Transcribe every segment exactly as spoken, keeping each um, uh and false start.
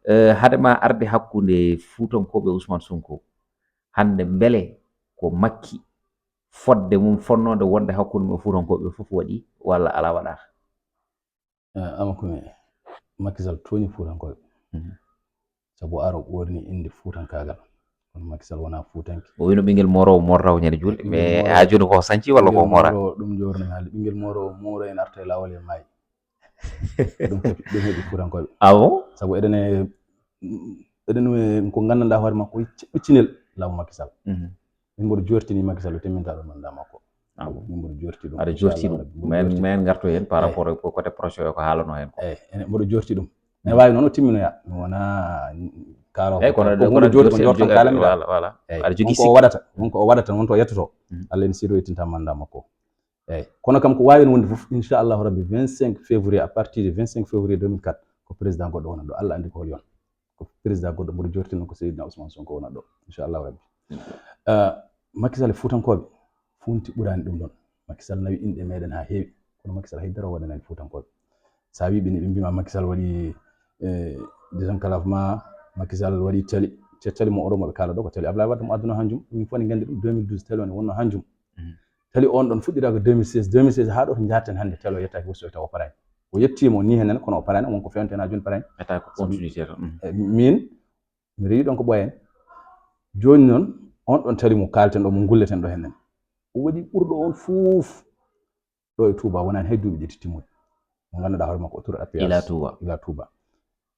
Eh, hade ma arde hakkunde Fuutankooɓe e Ousmane Sonko, hannde mbele ko Makki fodde mum fonnode wonde hakkunde mum e Fuutankooɓe fof waɗi walla alaa waɗaaka? Eh, ama kumi Macky Sall tooñi Fuutankooɓe. Mhm. Sabu aro ɓoorni innde Fuutankaagal. Kono Macky Sall wonaa Fuutanke. O wino ɓinngel mooroowo moortawo ñande juulɗe, mais haa jooni ko sanci walla ko moora? Ɗum joorno haali ɓinngel mooroowo mooro en arta e laawol e maayi. Ɗum heɓi ɗum heɓi Fuutankooɓe. Ah bon? Sabu eɗen e eɗen e ko nganndanɗaa hoore makko ɓiccinel laamu Macky Sall. Mhm. Min mboɗo jortini Macky Sall o timminta ɗo mandat makko. Ah bon? Min mboɗo jorti ɗum. Aɗa jorti ɗum. Men men ngarto heen par rapport ko côté projet o ko haalano heen ko. Eyi, ene mboɗo jorti ɗum. Ene waawi noon o timminoya. Mi wona kaalo. Eyi, kono ko hunde jooti ko jorton kaalami. Voilà, voilà. Eyi, aɗa jogii sikki. Wonko o waɗata, wonko o waɗata, wonto o yettoto. Mhm. Allah ene sirroyitinta mandat makko. Eyi, kono kam ko waawi wonde fof, inchallahu rabbi, vingt-cinq février, à partir de vingt-cinq février deux mille quatre, ko président goɗɗo wonat ɗo. Allah anndi ko hol yon. Ko président goɗɗo mboɗo jorti noon ko Seydina Ousmane Sonko wonat ɗo, inchallahu rabbi. Eh, Macky Sall e Fuutankooɓe, funti ɓuraani ɗum ɗon. Macky Sall nawi inɗe meɗen haa heewi, kono Macky Sall hay dara o waɗanaani Fuutankooɓe. So a wii ɓe ni, ɓe mbima Macky Sall waɗi, eh, désenclavement, Macky Sall waɗi tali. Te tali mo oɗo mo ɓe kaala ɗo ko tali Ablaye Wade mo adduno hanjum. Min fof ne nganndi ɗum, deux mille douze tali o ne wonno hanjum. Mhm. Tali on ɗon fuɗɗira ko deux mille seize, deux mille seize haa ɗo to njaarten hannde, tali o yettaaki, wosi o taw o paraani. O yettiima o ni henen, kono o paraani, wonko fewnten haa jooni paraani. Ɓe tawi ko continuité to. Mhm. Eh, min, mi rewi ɗon ko ɓooyen. Jooni noon, on ɗon tali mo kaalten ɗo, mo ngulleten ɗo henen. O waɗi ɓurɗo on fuuf. Ɗo e Touba wonani hay duuɓi ɗiɗi timmuɗi. Mo ngannduɗaa hoore makko o tour appuyage. Ila Touba. Ila Touba.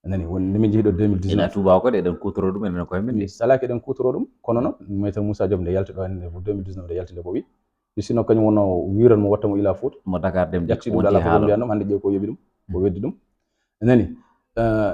A nani, won nde min njehi ɗo deux mille dix-neuf. Ila Touba ko ɗe eɗen kuutoro ɗum enen e koye men. Mi salaaki eɗen kuutoro ɗum, kono noon, Maître Moussa Diop nde yalti ɗo hannde ko deux mille dix-neuf nde yalti nde ko wi. Mi sinno kañum wonno wiiran mo watta mo ila Fouta. Mo Dakar dem ƴetti ɗum ɗo alaa ko mbiyan ɗum, hannde ƴeew ko yoɓi ɗum, o weddi ɗum. A nani, eh,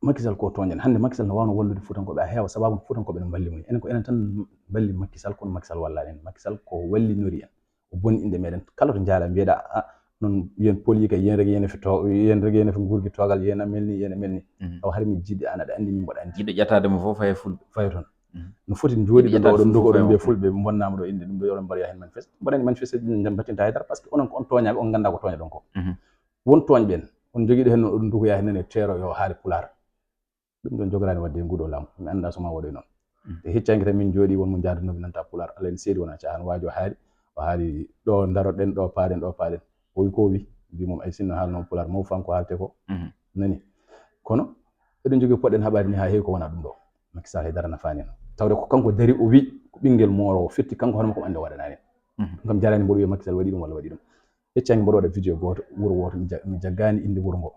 Macky Sall ko tooñen. Hannde Macky Sall no waawno wallude Fuutankooɓe a heewa, sababu Fuutankooɓe no mballi mo. Enen ko enen tan mballi Macky Sall, kono Macky Sall wallaani en. Macky Sall ko wallinori en. O bonni inɗe meɗen. Kala to njaara mbiyeɗa, a, noon yen poli kay, yen rek yen fi to, yen rek yen fi nguurgi toogal, yen a melni, yen a melni. Mhm. Tawa hari mi jiɗi an aɗa anndi min mboɗa anndi. Jiɗo ƴettaade mo fof faye fulɓe. Faye toon. Mhm. No foti jooɗi ɗo ɗo oɗon nduko oɗon mbiya fulɓe mbonnama ɗo inde ɗum ɗo yoɗon mbaɗoya heen manifeste. Mbaɗani manifeste ɗin jam battinta haydara par ce que onon ko on tooñaaɓe, on ngannda ko tooña ɗon ko. Mhm. Won tooñɓe en. On jogiiɗo heen oɗon ndukoya heen nene teero yo haali pulaar. Ɗum ɗon jogoraani waɗde e nguɗo laamu. Mi annda so ma waɗoy noon. Mm. E heccanki tan min jooɗi won mo njaadunoomi nanta pulaar. Allah ene seedi wona caahan. Waajo haali, o haali ɗo ndaroɗen, ɗo paaɗen, ɗo paaɗen. O wi ko o wi. Mbi mum ay sinno haalno pulaar maw fanko haalte ko. Mhm. Nani. Kono eɗen jogii poɗɗen haɓaade ni haa heewi ko wona ɗum ɗo. Macky Sall hay dara nafaani en. Tawde ko kanko dari o wi ko ɓinngel moorowo firti kanko hono makko annde waɗanaani en. Mhm. Ɗum kam jaraani mboɗo wiya Macky Sall waɗi ɗum walla waɗi ɗum. Heccanki mboɗo waɗa vidéo gooto, wuro wooto mi ja-, mi jaggaani innde wuro ngo.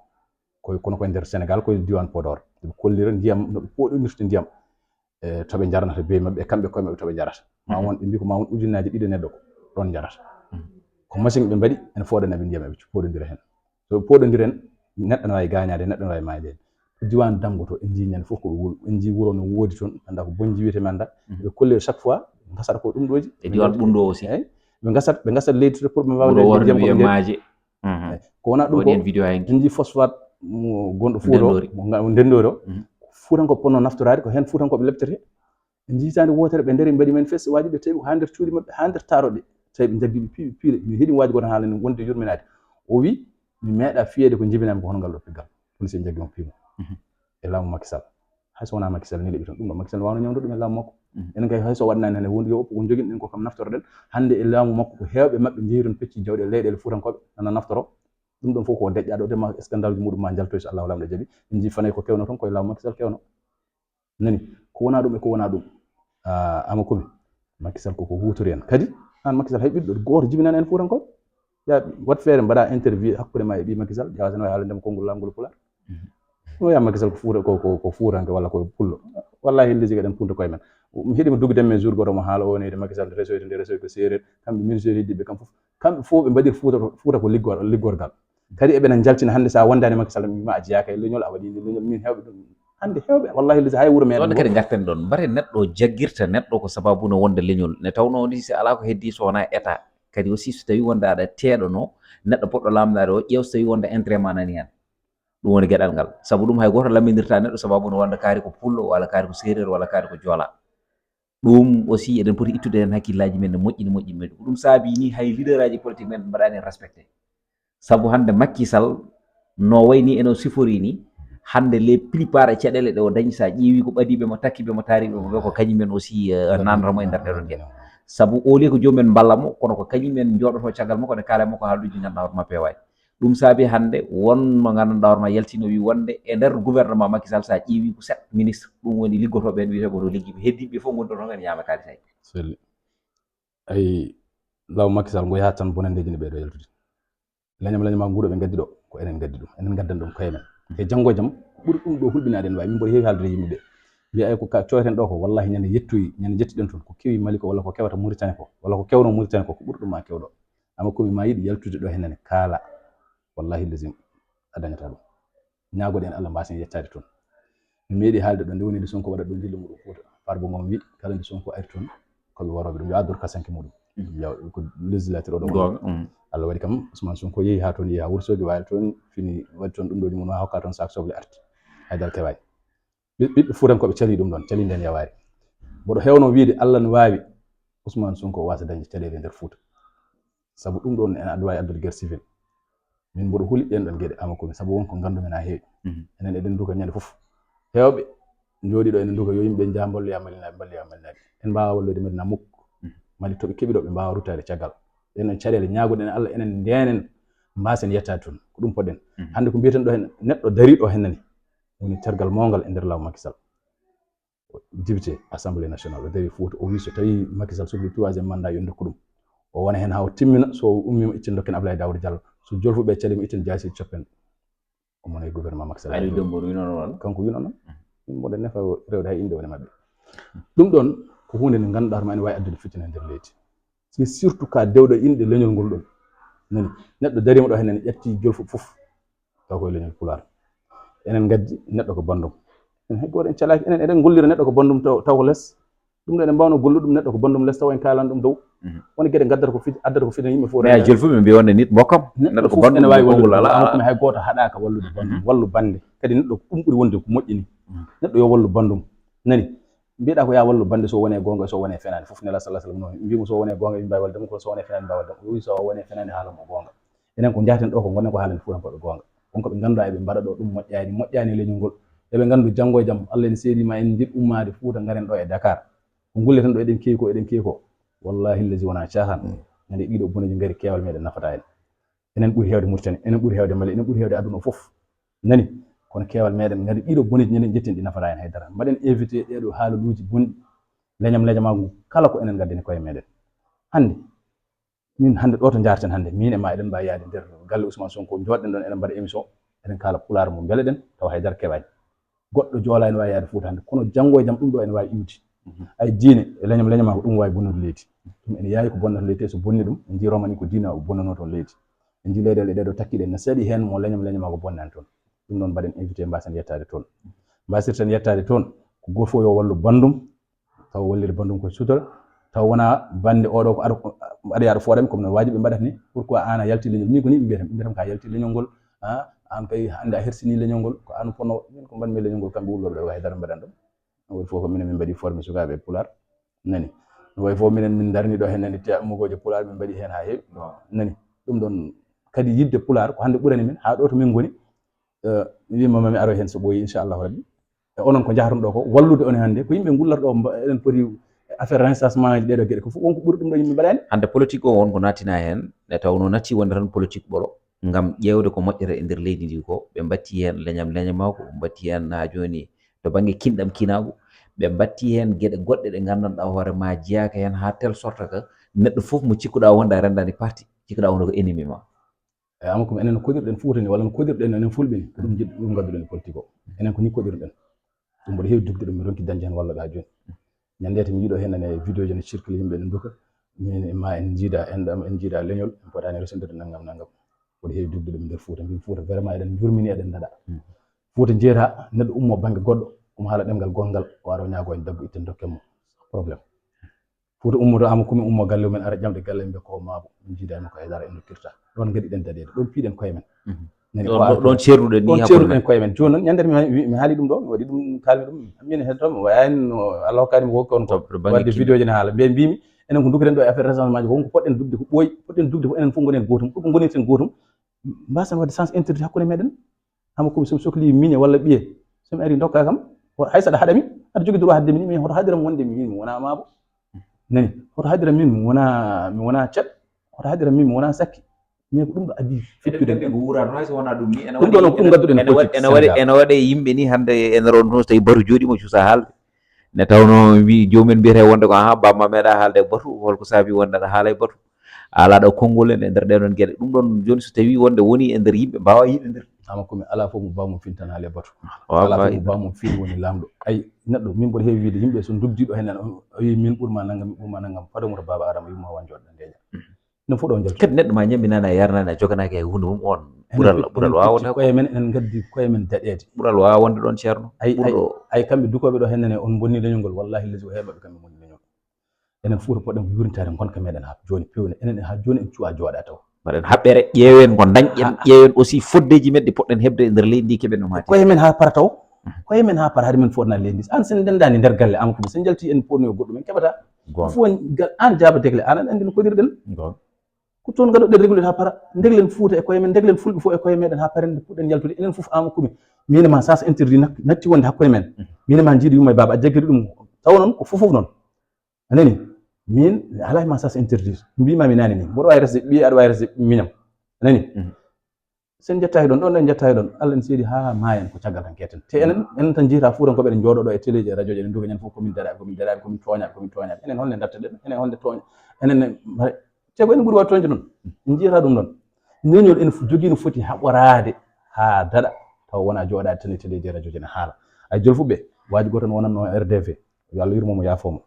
Koy, kono koye nder Sénégal, koye diiwaan Podor. Ɓe kollira ndiyam, no ɓe pooɗondirta ndiyam. E to ɓe njarnata bee maɓɓe, e kamɓe koye maɓɓe to ɓe njarata. Ma won, ɓe mbi ko ma won ujunnaaje ɗiɗi neɗɗo ko ɗon njarata. Ko machine ɓe mbaɗi, ene fooɗana ɓe ndiyam, eɓe pooɗondira heen. So ɓe pooɗondiri heen, neɗɗo no waawi gaañaade, neɗɗo no waawi maayde heen. Diiwaan Danngo to, en njii ñande fof ko ɓe wuro, en njii wuro no woodi toon, annda ko bonji wiyete mi annda. Ɓe kollira chaque fois, ngasata ko ɗum ɗooji. E diiwaan Ɓundo aussi. Eey, ɓe ngasat, ɓe ngasat leydi to pour ɓe mbaawa ndiyam ko maaje. Eey, ko wonaa ɗum ko, en njii phosphate mo gonɗo Fuuta o, mo nga-, mo Ndenndoori o. Fuutankooɓe potnoo naftoraade, ko heen Fuutankooɓe leptete. En njii hitaande wootere ɓe ndari, mbaɗi manifeste, waaji ɓe tawi ko haa nder cuuɗi maɓɓe, haa nder taaroɗe. Tawi ɓe njaggi ɓe piiwi piile. Mi heɗii waaji gooto haalani wonde yurminaade. O wi, mi meeɗa fiyeede ko njibinaami ko hono ngal ɗo piggal. Police en njaggi mo piimo. E laamu Macky Sall. Hay so wonaa Macky Sall ne leɓi toon. Ɗum ɗo Macky Sall waawno ñawndo ɗum e laamu makko. Enen kay hay so waɗnaani hannde wonde yo oppu ko njoginɗen ko kam naftoroɗen. Hannde e laamu makko ko heewɓe maɓɓe njehi toon pecci jawɗe leyɗeele Fuutankooɓe nana naftoro. Ɗum ɗon fof ko deƴƴaaɗo de ma scandale ji muɗum ma njaltoy so Allahu Laamɗo jaɓi. En njii fanay ko kewno toon koye laamu Macky Sall kewno. Nani, ko wonaa ɗum e ko wonaa ɗum. Ah, ama kumi. Macky Sall koko huutori en. Kadi, aan Macky Sall hay ɓiɗɗo gooto jibinaani en Fuutankooɓe. Ya, waɗ feere mbaɗa interview hakkunde ma e ɓii Macky Sall, ƴeewa tan wawi haalande mo konngol laamgol pulaar. No wiya Macky Sall ko Fuuta, ko, ko, ko Fuutanke walla ko pullo. Wallahi hilliji kaɗen punta koye men. Mi heɗima dugde men jour goto mo haala o neyde Macky Sall resoyde nde resoy ko séeréer. Kamɓe ministre ji ɓe kam fof. Kamɓe fof ɓe mbaɗir Fuuta to, Fuuta ko liggor-, liggorgal. Kadi eɓe na njaltina hannde sa wondaani Macky Sall ma a jeyaka e leñol, a waɗi leñol, min heewɓe ɗum. Hannde heewɓe, wallahi hilliji hay wuro meɗen. Ɗon kadi ngarten ɗon. Mbare neɗɗo jaggirta neɗɗo ko sababu no wonde leñol. Ne tawno ni si alaa ko heddi so wonaa état. Kadi aussi so tawi wonde aɗa teeɗono neɗɗo poɗɗo lamndaade o, ƴeew so tawi wonde intérêt ma nani hen. Ɗum woni geɗal ngal. Sabu ɗum hay gooto lammindirta neɗɗo sababu no wonde kaari ko pullo walla kaari ko séeréer walla kaari ko joola. Ɗum aussi eɗen poti ittude hen hakkillaaji men no moƴƴi, no moƴƴi, moƴƴi. Ko ɗum saabi ni hay leader aji politique men ɓe mbaɗaani respecté. Sabu hannde Macky Sall no wayni eno sifori ni, Hannde les plupart e caɗeele ɗe o dañi, so a ƴeewi ko ɓadiiɓe mo, takkiiɓe mo, taariiɓe mo ɓe, ko kañumen aussi nanramo e nder ɗeɗon geɗe. Sabu au lieu ko jomumen mballa mo, kono ko kañumen jooɗoto caggal makko, ɗe kaala makko haaluuji ngannduɗaa hoore ma peewaani. Ɗum saabi hannde won mo ngannduɗaa hoore ma yaltino wi wonde e nder gouvernement Macky Sall, so a ƴeewi ko sept ministre, ɗum woni liggotooɓe heen wiyetee ko to liggi ɓe, heddiiɓe fof ngonɗo toon ene ñaama kaalis hay. Selli. Ay, law Macky Sall ngo yahat tan bonanndeeji ne ɓeydo yaltude. Leñam leñam ma nguuɗo ɓe ngaddi ɗo, ko enen ngaddi ɗum. Enen ngaddan ɗum koye men. Te janngo e jam, ko ɓuri ɗum ɗo hulɓinaade en wawi. Min mboɗo heewi haaldude yimɓe ɓe. Mbiya ay ko ka coyten ɗo ko, wallahi ñande yettoyi, ñande jettiɗen toon, ko kewi Mali ko, walla ko kewata Mauritanie ko, walla ko kewno Mauritanie ko, ko ɓuri ɗum ma kewɗo. Ama ko mi ma yiɗi yaltude ɗo hennene, kaala. Wallahi lazim, a dañata ɗum. Ñaagoɗen Allah mbasen yettaade toon. Mi meeɗi haalde ɗo nde woni nde Sonko waɗa ɗo ndilla muɗum Fuuta. Farba ngon wi, kala nde Sonko ari toon, ko ɓe waroɓe ɗum, yo addoto ka sanke muɗum. Yo, ko législature oɗo woni. Goonga, mm. Allah waɗi kam, Ousmane Sonko yehi ha toon, yehi ha Wourossogui, waali toon, fini, waɗi toon ɗum ɗo, ɗum woni hokka toon sac soble arti. Haydara kewaani. Ɓi-, ɓiɓɓe Fuutankooɓe cali ɗum ɗon, cali nden yawaari. Mboɗo hewno wiide Allah no waawi Ousmane Sonko o wasa dañde caɗeele nder Fuuta. Sabu ɗum ɗon ene adda, waawi addude guerre civile. Min mboɗo huli ɗen ɗon geɗe, ama komi, sabu won ko nganndumen ha heewi. Mhm. Enen eɗen nduka ñande fof. Heewɓe njooɗi ɗo ene nduka yo yimɓe nja mballoya Malinaɓe, mballoya Malinaɓe. En mbaawa wallude Madina mukk. Mhm. Mali to ɓe keɓi ɗo, ɓe mbaawa ruttaade caggal. Ɗen ɗon caɗeele ñaagoɗen Allah, enen ndenen, mbasen yettaade toon. Ko ɗum poɗɗen. Mhm. Hannde ko mbiyeten ɗo hen, neɗɗo dariɗo hen nani, woni tergal mawngal e nder laamu Macky Sall. Député Assemblée nationale, o dari Fuuta, o wi so tawi Macky Sall sohli troisième mandat, yo ndokku ɗum. O wona hen ha o timmina, so o ummima, iccen dokken Abdoulaye Daouda Diallo. So jolfuɓe calima, iccen jaasi coppen. O mona e gouvernement Macky Sall. Aliou Dembourou wi noon walla? Kanko wi noon. Min mboɗo nefa rewde hay innde wone maɓɓe. Ɗum ɗon ko huunde nde ngannduɗaa hoore ma ene waawi addude fitina e nder leydi. C'est surtout ka dewɗo inɗe leñol ngol ɗon. Nani, neɗɗo darima ɗo henen, ƴetti jolfuɓe fof. Taw koye leñol Pulaar. Enen ngaddi neɗɗo ko banndum. En hay gooto en calaaki, enen eɗen ngollira neɗɗo ko banndum taw, taw ko les. Ɗum ɗo eɗen mbaawno gollude ɗum neɗɗo ko banndum les taw en kaalani ɗum dow. Mhm. Woni geɗe ngaddata ko fit-, addata ko fitina yimɓe fof. Mais a jolfuɓe mbiya wonde nit mbokkam. Neɗɗo fof ene waawi wallude banndum. Alaa. Kono hay gooto haɗaaka wallude banndum. Mhm. Wallu bannde. Kadi neɗɗo ɗum ɓuri wonde ko moƴƴini. Mhm. Neɗɗo yo wallu banndum. Nani? Mbiɗa ko ya wallu bannde so wone goonga, so wone fenaande. Fof Nela sallallahu alaihi wasallam no mbiimo so wone goonga, ɓe mbawi wallude mo, kono so wone fenaande, mbawi wallude mo. O wi so wone fenaande, haala mo goonga. Enen ko njahaten ɗo ko gonen ko haalande Fuutankooɓe goonga. Won ko ɓe ngannduɗaa eɓe mbaɗa ɗo ɗum moƴƴaani, moƴƴaani e leñol ngol. Eɓe nganndu janngo e jam, Allah ene seedi ma en njiɗ ummaade Fuuta ngaren ɗo e Dakar. Ko ngulleten ɗo eɗen keewi ko, eɗen keewi ko. Wallahi lazi wona caahan. Mm. Ñande ɗiɗo boneji ngari keewal meɗen nafata en. Enen ɓuri heewde Mauritanie, enen ɓuri heewde Mali, enen ɓuri heewde aduna o fof. Nani? Kono keewal meɗen ngari ɗiɗo boneji ñande jetten ɗi nafata en haydara. Mbaɗen éviter ɗeɗo haalaluuji bonɗi, leñam leñamaagu ngu kala ko enen ngaddani koye meɗen. Hannde, min hannde ɗo to njaarten hannde, min e ma eɗen mbawi yaade nder galle Ousmane Sonko, jooɗɗen ɗon eɗen mbaɗa émission, eɗen kaala Pulaar mo mbeleɗen, tawa haydara kewaani. Goɗɗo Joola ene waawi yaade Fuuta hannde, kono janngo e jam ɗum ɗo ene waawi iwde. Mhm. Ay diine e leñam leñamaagu ɗum waawi bonnude leydi. Ɗum ene yaawi ko bonnata leydi, te so bonni ɗum, en njii Romani ko diine o bonnanoo toon leydi. En njii leyɗeele ɗee ɗo takkiiɗe ene saɗi heen mo leñam leñamaagu bonnani toon. Ɗum noon mbaɗen invité, mbaasen yettaade toon. Mbaasirten yettaade toon, ko gooto fof yo wallu banndum, taw walliri banndum ko sutura, taw wonaa bannde oɗo ko aɗa, aɗa yaɗa fooɗam, comme no waajiɓe mbaɗata ni. Pourquoi aan a yalti leñol? Min ko ni ɓe mbiyata, ɓe mbiyata ka yalti leñol ngol, ah, aan kay hannde a hersini leñol ngol, ko aan ponno, min ko mbaɗmi leñol ngol, kamɓe wullooɓe ɗo ko hay dara mbaɗan ɗum. Ɗum woni fof ko minen min mbaɗi formé sukaaɓe e Pulaar. Nani? No wayi fof minen min ndarni ɗo heen nani te mugooje Pulaar min mbaɗi heen haa heewi. Waaw. Nani? Ɗum ɗon kadi yiɗde Pulaar ko hannde ɓurani min haa ɗo to min ngoni. Eh, mi wiima mami aro heen so ɓooyi, inchallahu rabbi. E onon ko njahaton ɗo ko wallude on hannde, ko yimɓe ngullat ɗo mba-, eɗen poti affaire recensement ngaji ɗeɗo geɗe ko fof wonko ɓuri ɗum ɗo yimɓe mbaɗani. Hannde politique o won ko nattina heen, nde tawnoo natti wonde tan politique ɓolo. Ngam ƴeewde ko moƴƴata e nder leydi ndi ko, ɓe mbatti heen leñam leñamaagu, ɓe mbatti heen haa jooni to bannge kinɗam kinaagu, ɓe mbatti heen geɗe goɗɗe ɗe nganndanɗaa hoore ma jeyaaka heen haa telle sorte que neɗɗo fof mo cikkuɗaa wonde a renndaani parti, cikkuɗaa wonde ko ennemi ma. Eyi, amma ko enen no koɗirɗen Fuuta ni, walla no koɗirɗen enen Fulɓe ni, ko ɗum njiɗ-, ɗum ngadduɗen e politique o. Enen ko ni koɗirɗen. Ɗum mboɗo heewi dugde ɗum, mi ronki dañde heen walla ɓe haa jooni. Ñande tee mi yiɗo heen nane vidéo ji ne circule, yimɓe ne nduka, min e ma en njiida enɗam, en njiida leñol, en potaani resondirde nanngam nanngam. Mboɗo heewi dugde ɗum nder Fuuta, mbimi Fuuta vraiment eɗen njurmini, eɗen ndaɗa. Hmm. Fuuta jeeta, neɗɗo ummo bannge goɗɗo, um haala ɗemngal gonngal, o ara o ñaago en daggu itten dokken mo. Problème. Fuuta ummoto ama komi ummo galle mum en ara ƴamde galle mum ɓe ko maabo. Min njiida e makko haydara en ndokkirta. Ɗon ngaɗiɗen daɗeede, ɗon piiɗen koye men. Mhm. Nani ɗon, ko ɗon, ɗon ceerduɗen ni ɗon hakkunde ceerduɗen men. Koye men. Jooni noon, ñande mi, mi, mi haali ɗum ɗo, mi waɗi ɗum, kaalmi ɗum. Min hen tan, mo wayi no Allah hokkaani mi wokki on ko to bannge wadde kinɗe. Vidéo ji ne haala. Mbiye mbimi, enen ko ndukketen ɗo e affaire recensement ji, ko wonko poɗɗen dugde ko ɓooyi, poɗɗen dugde ko enen fof ngonen gootum. Ɗum ko ngonirten gootum, mbasen wadde sens interdit hakkunde meɗen. Ama ko mi somi sokli miñe walla ɓiye, somi ari ndokka kam, hay saɗa haɗa mi, aɗa jogi droit haɗde mi ni, mais hoto haɗiram wonde mi min mi wona maabo. Nani, hoto haɗiram min mi wona, mi wona ceɗ, hoto haɗiram min mi wona sakki. Mais ko ɗum ɗo adii fettude. Ɗum ɗo ko ɗum ngadduɗen ene waɗe yimɓe ni hannde ene ron no so tawi batu jooɗi mo cuusa haalde. Ne tawno wi jomumen mbiyete wonde ko aha bamma meeɗa haalde e batu, holko saabi wonde aɗa haala e batu? Ala ɗo konngol en e nder ɗen ɗon geɗe. Ɗum ɗon joni so tawi wonde woni e nder yimɓe mbawa yiɗe nder. Ama ko mi ala fof mo bamum fin tan haale batu. Ala fof mo bamum fin woni lamɗo. Ay, neɗɗo min mboɗo heewi wiide yimɓe so dugdiɗo hen nan o wi min ɓurma nangam, mi ɓurma nangam, fado mo to baba Adama yumma wan joɗɗo ndeña. Ɗum fof ɗo jal kadi neɗɗo ma ñamminani a yarnani a joganaki hay hunde mum on. Ɓural ɓural wawa wonde koye men enen gaddi koye men daɗede. Ɓural wawa wonde ɗon ceerno. Ay ay ay kamɓe dukoɓe ɗo hennene on bonni leñol ngol, wallahi lesi o heeɓaɓe kamɓe bonni leñol. Enen Fuuta poɗɗen ko yurintade gonka meɗen ha joni pewne, enen ha joni en cuwa jooɗa taw. Mbaɗen haɓɓere, ƴeewen ko dañƴen, ƴeewen aussi foddeji men ɗi poɗɗen heɓde e nder leydi ndi keɓen ɗum haati koye men ha para taw. Koye men ha para haade men fodna leydi ndi, an sen ndendani nder galle ama ko sen jalti en poni o goɗɗum en keɓata. Fof en gal an jaaba degle an an andi no kodirɗen. Ko toon gaɗoɗen réguler ha para, deglen Fuuta e koye men, deglen Fulɓe fof e koye meɗen ha paren nde puɗɗen yaltude enen fof ama kumi. Min ma sens interdit natti wonde hakkude men. Min ma jiiɗi yumma e baaba a jaggiri ɗum. Taw noon ko fof fof noon. A nani? Min mi alaa e ma sens interdit. Mbima mi nani ni. Mboɗo wawi resde ɓiye aɗa wawi resde miñam. A nani? Sen jettaaki ɗon, ɗon ɗen jettaaki ɗon. Allah en seedi ha maayen ko caggal tan keten. Te enen enen tan jiyata fuurankoɓe eɗen jooɗo ɗo e téléji e radioji eɗen duga ñande fof komin daraɓe komin daraɓe komin tooñaɓe komin tooñaɓe. Enen holnde darteɗen? Enen holnde tooña? Enen ne mbaɗe te ko enen ɓuri wawi toñde ɗum. En jiyata ɗum ɗon. Leñol ene jogii no foti haɓoraade haa daɗa tawa wona jooɗaade tan e téléji e radioji ene haala. Ay jolfuɓe waaji gooto no wonatno R D V, yo Allah yurmo mo yaafoo mo.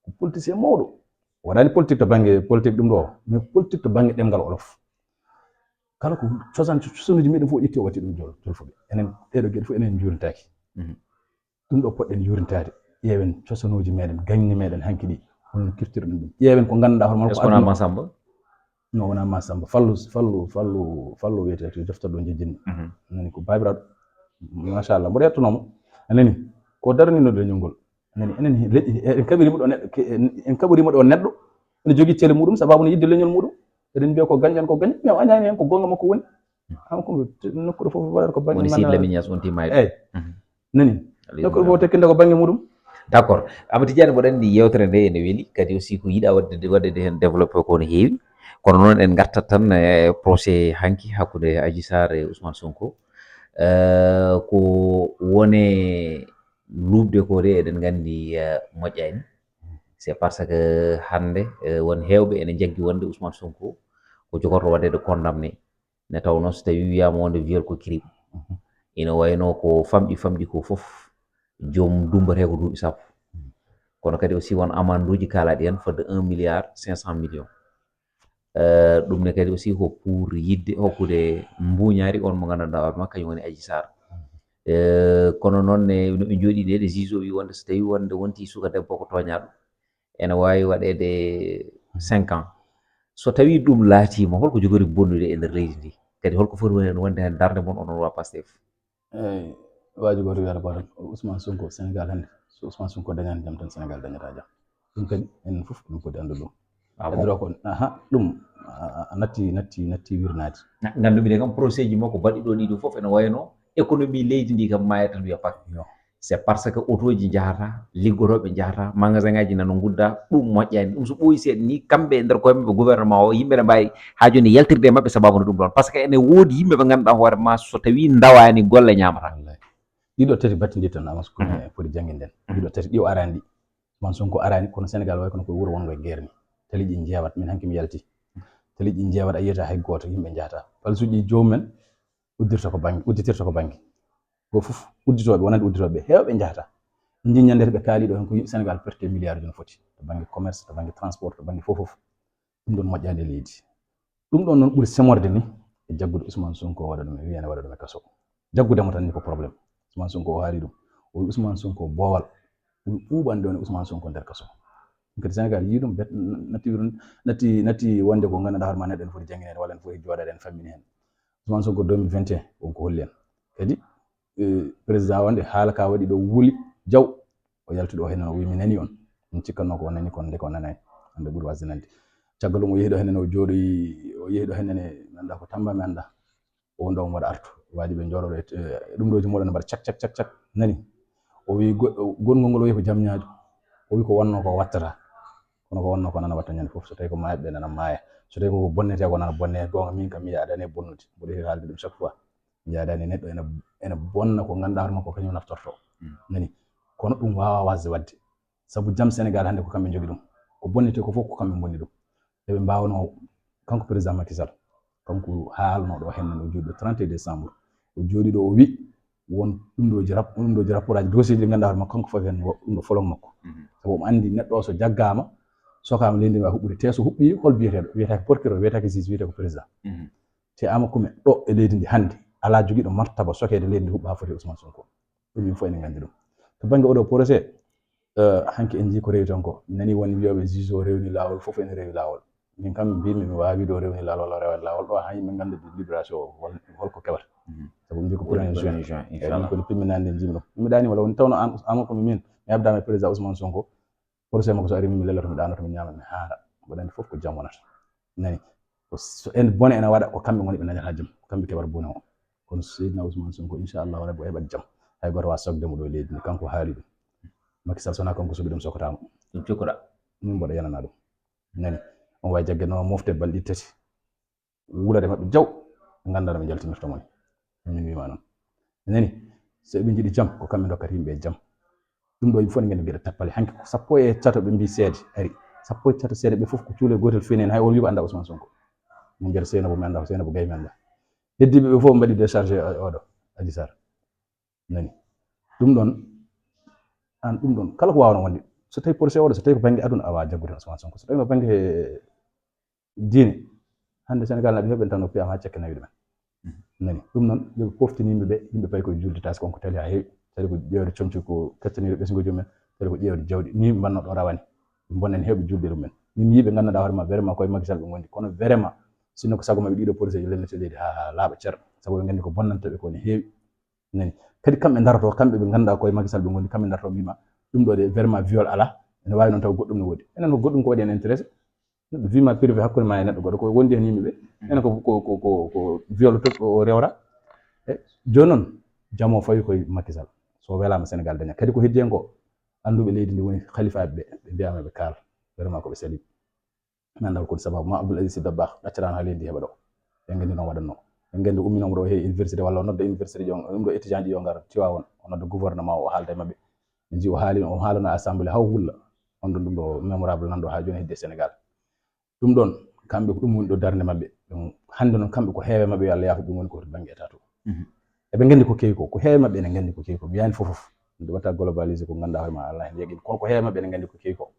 Ko politicien mawɗo. Waɗani politique to bannge politique ɗum ɗo, mais politique to bannge ɗemngal olof. Kala ko cosan cosanuuji meɗen fof ƴetti o watti ɗum jol jolfuɓe. Enen ɗeɗo geɗe fof enen njurintaaki. Ɗum ɗo poɗɗen yurintaade. Ƴeewen cosanuuji meɗen, gañni meɗen hanki ɗi, holno kirtirɗen ɗum. Ƴeewen ko ngannduɗaa hoore mon ko aduna. Masamba? No wona Masamba, fallu fallu fallu fallu wiyete to jofta ɗo jejjinmi. Nani ko babiraɗo. Machallah mboɗo yettonomo. A nani ko darnino leñol ngol. A nani enen leƴƴi en kaɓirima ɗo neɗɗo en kaɓirima ɗo neɗɗo ene jogii cele muɗum sababu no yidde leñol muɗum. Eɗen mbiya ko gañɗen ko gañi mais o añani hen ko gonga makko woni. An ko nokkuɗo fof waɗata ko bangge woni siid lamiñas on timayɗo. Eyyi. Nani? Nokkuɗo fof tekkinde ko bangge muɗum. D'accord. Ama Tidiane mboɗo anndi yewtere nde ene weli kadi aussi ko yiɗa wadde wadde heen développé ko no heewi. Kono noon en ngartat tan e procès hanki hakkunde Adji Sarr e Ousmane Sonko. Ko wone luuɓde ko de eɗen nganndi moƴƴani. C'est parce que hannde won heewɓe ene njaggi wonde Ousmane Sonko ko jogorɗo waɗeede condamné. Ne tawnoo so tawii wiyaama wonde viol ko crime, ina waynoo ko famɗi famɗi ko fof joom dumbatee ko duuɓi sappo. Kono kadi aussi won amanduuji kaalaaɗi heen fodde un milliard cinq cent millions. Ɗum ne kadi aussi ko pour yidde hokkude mbuuñaari on mo nganndanɗaa hoore maa kañum woni Adji Sarr. Kono noon ne no ɓe njooɗii nde ɗe juge o wii wonde so tawii wonde wontii suka debbo ko tooñaaɗo ene waawi waɗeede cinq ans. So tawii ɗum laatiima holko jogori bonnude e nder leydi ndi? Kadi holko foti woni wonde heen darnde mon onon waa Pastef? Eyi, waaji gooto wiyata ko tan Ousmane Sonko Sénégal hannde so Ousmane Sonko dañaani jam tan Sénégal dañataa jam. Ɗum kadi enen fof ɗum foti anndu ɗum. Edro ko aha ɗum a natti natti natti wirnaade. Ngannduɓe kam procès ji makko baɗɗi ɗo ɗiɗo fof ene wayno économie leydi ndi kam maayata wiya pak. C'est parce que auto ji njahata, liggotooɓe njahata, magasin ngaji nana ngudda. Ɗum moƴƴani ɗum so ɓooyi seeɗa ni kamɓe e nder koye maɓɓe gouvernement o yimɓe ne mbawi ha joni yaltirde e maɓɓe sababu no ɗum ɗon parce que ene woodi yimɓe ɓe ngannduɗaa hoore ma so tawi ndawani golle ñamata. Ɗiɗo tati battidi tan amas ko foti jannginden. Ɗiɗo tati ɗi o arani ɗi man sonko arani kono Sénégal way kono koye wuuro wongo e guerre ni. Taliiji ɗi jeewat min hanki mi yalti. Taliiji ɗi jeewat a yiyata hay gooto yimɓe njahata palsuji ɗi jomumen uddirta ko bannge udditirta ko bannge. Goo fof udditooɓe wonande udditooɓe ɓe heewɓe njahata. Min njii ñannde ɓe kaali ɗo heen ko yimɓe Sénégal perte milliard uji no foti to bannge commerce to bannge transport to bannge fof fof. Ɗum ɗoon moƴƴaani e leydi. Ɗum ɗoon noon ɓuri semorde ni e jaggude Ousmane Sonko waɗa ɗum e wiyane waɗa ɗum e kaso. Jaggude mo tan ni ko problème. Ousmane Sonko o haali ɗum o wi Ousmane Sonko boowal ɓuri ɓuuɓande ɗoon e Ousmane Sonko nder kaso. Ɗum kadi Sénégal yii ɗum bet natti natti natti wonde ko nganndanɗaa hoore ma neɗɗo ene foti janngineede walla ene foti jooɗaade ene fammini heen. Ousmane Sonko deux mille vingt et un wonko holli en kadi président wonde haala ka waɗi ɗo wuli jaw o yalti ɗo henen o wi mi nani on. Min cikkatno ko o nani kono nde ko nanani hande ɓuri wasde nande. Caggal ɗum o yehi ɗo henen o jooɗoyi o yehi ɗo henen e mi annda ko tamba mi annda o wonɗo omo waɗa artu. Wajibi ɓe jooɗoɗo e ɗum ɗooji mooɗon mbaɗa cak cak cak cak, nani. O wi gongol ngol, o wi ko jam ñaajo. O wi ko wonno ko wattata, kono ko wonno ko nana watta ñande fof. So tawi ko maayɓe ɓe nana maaya, so tawi koko bonnete ko nana bonne. Goonga, min kam mi yaadani e bonnude, mboɗo heewi haalde ɗum chaque fois. Mi yaadani e neɗɗo ene ene bonna ko ganduɗa hoore makko kañum naftorto, nani. Kono ɗum wawa wasde wadde, sabu jam Sénégal hannde ko kamɓe jogui ɗum. Ko bonnete ko fof ko kamɓe bonni ɗum. Eɓe mbawno, kanko président Macky Sall, kanko haalno ɗo hen, o jooɗi ɗo trente décembre, o jooɗi ɗo o wi won ɗum ɗo ji rap ɗum ɗo ji rapport aji, dossier ji ɗi ganduɗa hoore makko kanko foof hen ɗum ɗo folon makko. Sabu omo andi neɗɗo o so jaggama, sokama leydi ndi wawi huɓɓude, te so huɓɓi hol biyeteɗo? Wiyetake procureur, wiyetake juge, wiyete ko président. Te ama kume ɗo e leydi ndi hannde ala jogiiɗo martaba sokede leydi ndi huɓɓa ha foti Ousmane Sonko. Ɗum min fof enen nganndi ɗum. To bannge oɗo procès, eh, hanki en jii ko rewi toon ko, mi nani won wiyoɓe juge o rewni laawol, fof ene rewi laawol. Min kam mbimi mi wawi wiide o rewni laawol walla rewani laawol. Ɗo ha yimɓe ngannda libération o hol- holko kewata. Sabu mbi ko premier juin. Eyi, min kono pimminande en jimi ɗum mi ɗani wala woni tawno an ama ko mi min mi habdama e président Ousmane Sonko. Procès makko so ari min mi lelloto mi ɗanoto mi ñama mi haara. Mboɗo andi fof ko jam wonata. Nani, ko so en bone ene waɗa ko kamɓe ngoni ɓe dañata jam, ko kamɓe keɓata bone o. Kono Seydina Ousmane Sonko inchallahu rabbi o heɓat jam. Hay goto wawa sokde mo ɗo e leydi ndi, kanko haali ɗum. Macky Sall sona kanko suɓi ɗum sokotamo. Ɗum cukkoɗa. Min mboɗo yanana ɗum. Nani, on wawi jagge no mofte balɗe tati, wulade maɓɓe jaw, ɓe ganda no ɓe jaltinirta moni. Min wima noon. Nani, so eɓe jiiɗi jam ko kamɓe dokkata yimɓe e jam. Ɗum ɗo yimɓe fof ne nganndi mbiɗa tappale hanki ko sappo e tato ɓe mbi seede ari, sappo e tato seede ɓe fof ko cuule gotel fini en, hay on wiiko annda Ousmane Sonko. Min mbiyata Seynabou mi annda ko Seynabou Gaye mi annda. Heddiiɓe ɓe fof mbaɗi déchargé oɗo Adji Sarr. Nani, ɗum ɗon an ɗum ɗon kala ko wawno wonde, so tawi procès oɗo so tawi ko banggue aduna awa jaggude Ousmane Sonko, so tawi ko banggue diine, hannde Sénégal naɓe heɓen tan o piyama ha cekke nawi ɗumen. Nani, ɗum noon yoɓe poftin yimɓe ɓe, yimɓe payi koye julde taske on ko tali ha heewi. Tali ko ƴeewde comci ko kettaniiɗo ɓesnguuji mumen, tali ko ƴeewde jawɗi ni mbannoɗo rawani. Bonnen heewɓe julde ɗum men. Min mi yiɓe nganndanɗa hoore ma vraiment koye Macky Sall ɓe ngondi, kono vraiment sinno ko sago maɓɓe ɗiɗo police ji lelnete leydi ha laaɓa cer, sabu ɓe nganndi ko bonnanta ɓe ko ne heewi. Nani, kadi kamɓe daroto, kamɓe ɓe ngannduɗa koye Macky Sall ɓe ngondi, kamɓe daroto mbima ɗum ɗo de vraiment viol ala. Ene wawi noon taw goɗɗum ne woodi, enen ko goɗɗum ko waɗi en intéressé. Neɗɗo vie ma privé hakkunde ma e neɗɗo goɗɗo ko wondi hen yimɓe ɓe. Enen ko ko ko ko ko viol to o rewra. E joni noon jamo fawi koye Macky Sall, so welama Sénégal daña kadi ko heddi hen ko. Anduɓe leydi ndi woni khalifaɓe ɓe, ɓe mbiyama ɓe kaal, vraiment koɓe sali. Mi anda hol koni sababu ma Abdoul Aziz Sy Dabakh ɗaccarano ha leydi heɓa ɗo. Ɓe gandi noon waɗanno, ɓe gandi umminoma ɗo he université walla o nodda université ji on ɗum ɗo étudiant ji yo ngar Tiwawon, o nodda gouvernement o haalda e mabɓe. Min ji o haali o haalano assemblée haw wulla. On ɗon ɗum ɗo mémorable nanɗo ha joni hedde Sénégal. Ɗum ɗon kamɓe ko ɗum woni ɗo darnde maɓɓe. Ɗum hannde noon kamɓe ko heewe maɓɓe yo Allah yaafo ɓe ngoni ko to bannge état to. Eɓe nganndi ko kewi ko, ko heewe maɓɓe ene nganndi ko kewi ko mi yani fof fof. Nde watta globalisé ko ngannduɗa hoore ma Allah heen yaqin kono ko heewe maɓɓe ene nganndi ko kewi ko.